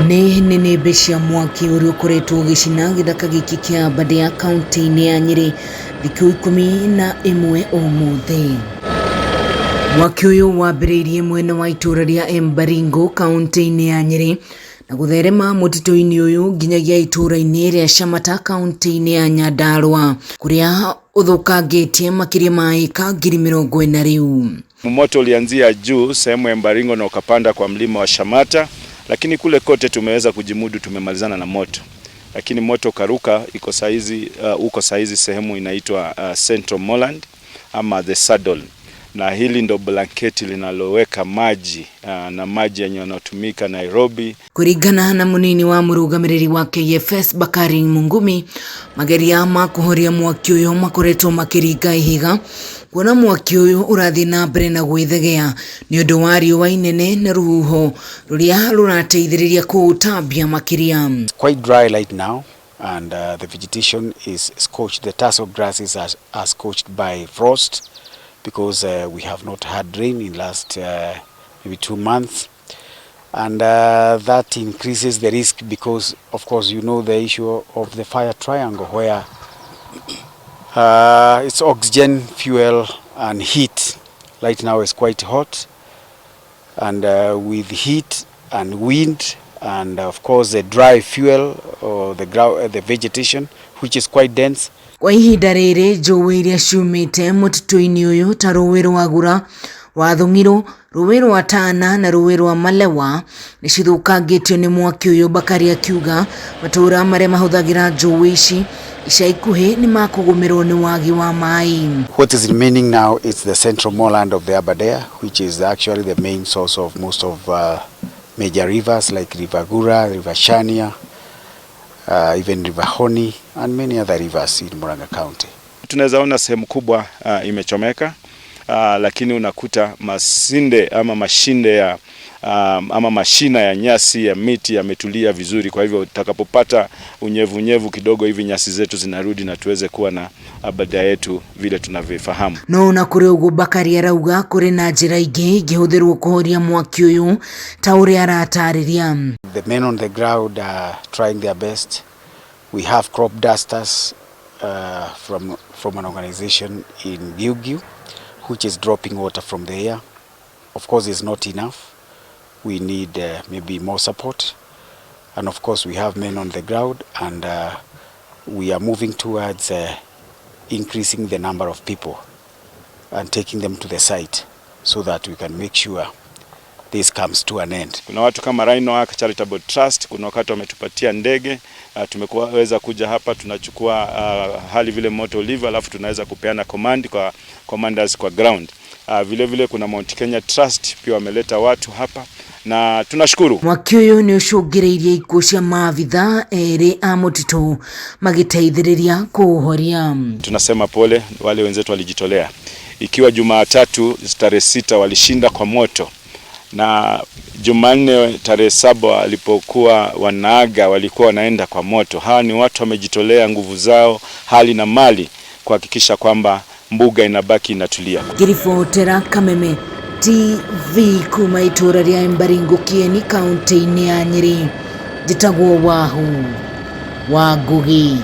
Nĩ nĩnĩmbĩ cia mwaki ũrĩa ũkoretwo ũgĩcina gĩthaka gĩkĩ kĩa Aberdare kaunti-inĩ ya Nyĩrĩ thikũ 11 ũmũthĩ. Mwaki ũyũ wambĩrĩirie mwena wa itũũra rĩa Embaringo kaunti-inĩ ya Nyĩrĩ na gũtherema mũtitũ-inĩ ũyũ nginyagia itũũra-inĩ rĩa Shamata kaunti-inĩ ya Nyandarua kũrĩa ũthũkangĩtie makĩria ma ĩka 40,000 rĩu. Moto ulianzia juu sehemu ya Mbaringo na ukapanda kwa mlima wa Shamata, lakini kule kote tumeweza kujimudu, tumemalizana na moto, lakini moto karuka iko saizi, uko saizi sehemu inaitwa Central Moreland ama the Saddle, na hili ndo blanketi linaloweka maji na maji yenye yanatumika Nairobi. Kũringana na mũnini wa mũrũgamĩrĩri wa KFS Bakari Mungumi, mageria ma kũhoria mwaki ũyũ makoretwo makĩringa ihiga kuona mwaki ũyũ ũrathiĩ na mbere na gwĩthegea nĩ ũndũ wa riũa inene na rũhuho rũrĩa rũrateithĩrĩria kũũtambia makĩria. It's quite dry right now, and the vegetation is scorched. The tassel grasses are scorched by frost because we have not had rain in last maybe 2 months. And that increases the risk because, of course, you know the issue of the fire triangle where it's oxygen, fuel, and heat. Right now it's quite hot, and with heat and wind, and of course the dry fuel or the ground, the vegetation, which is quite dense. Kwa ihinda rĩrĩ njũĩ iria ciumĩte mũtitũ-inĩ ũyũ ta rũĩ rwa Gura, Wathũng'irũ, rũĩ rwa Tana na rũĩ rwa Malewa nĩ cithũkangĩtio nĩ mwaki ũyũ. Bakari akiuga matũũra marĩa mahũthagĩra njũĩ ici ica ikuhĩ nĩ makũgũmĩrwo nĩ wagi wa maĩ. What is remaining now is the central moorland of the Aberdare, which is actually the main source of most of major rivers like River Gura, River Shania, even River Honi, and many other rivers in Murang'a County. Tunaweza ona sehemu kubwa imechomeka, lakini unakuta masinde ama mashinde ya ama mashina ya nyasi ya miti yametulia vizuri. Kwa hivyo utakapopata unyevunyevu kidogo hivi nyasi zetu zinarudi na tuweze kuwa na Aberdare yetu vile tunavyoifahamu. No ona kũrĩ ũguo Bakari arauga kũrĩ na njĩra ingĩ ingĩhũthĩrwo kũhoria mwaki ũyũ ta ũrĩa aratarĩria. The men on the ground are trying their best. We have crop dusters from an organization in Gilgil, which is dropping water from the air. Of course, it's not enough. We need maybe more support. And of course, we have men on the ground, and we are moving towards increasing the number of people and taking them to the site so that we can make sure this comes to an end. Kuna watu kama Rhino Ark Charitable Trust, kuna wakati wametupatia ndege, tumeweza kuja hapa tunachukua hali vile moto ulivyo, alafu tunaweza kupeana command kwa commanders kwa ground. Vile vile kuna Mount Kenya Trust pia wameleta watu hapa na tunashukuru. Mwaki ũyũ nĩ ũcũngĩrĩirie ikuũ cia maabitha erĩ a mũtitũ magĩteithĩrĩria kũũhoria. Tunasema pole wale wenzetu walijitolea. Ikiwa Jumatatu tarehe 6 walishinda kwa moto na Jumanne tarehe 7 walipokuwa wanaaga walikuwa wanaenda kwa moto. Hawa ni watu wamejitolea nguvu zao, hali na mali kuhakikisha kwamba mbuga inabaki inatulia. Ngĩribotera Kameme TV kuma itũũra rĩa Embaringo Kieni kaunti-inĩ ya Nyĩrĩ, njĩtagwo Wahu wa Ngugi.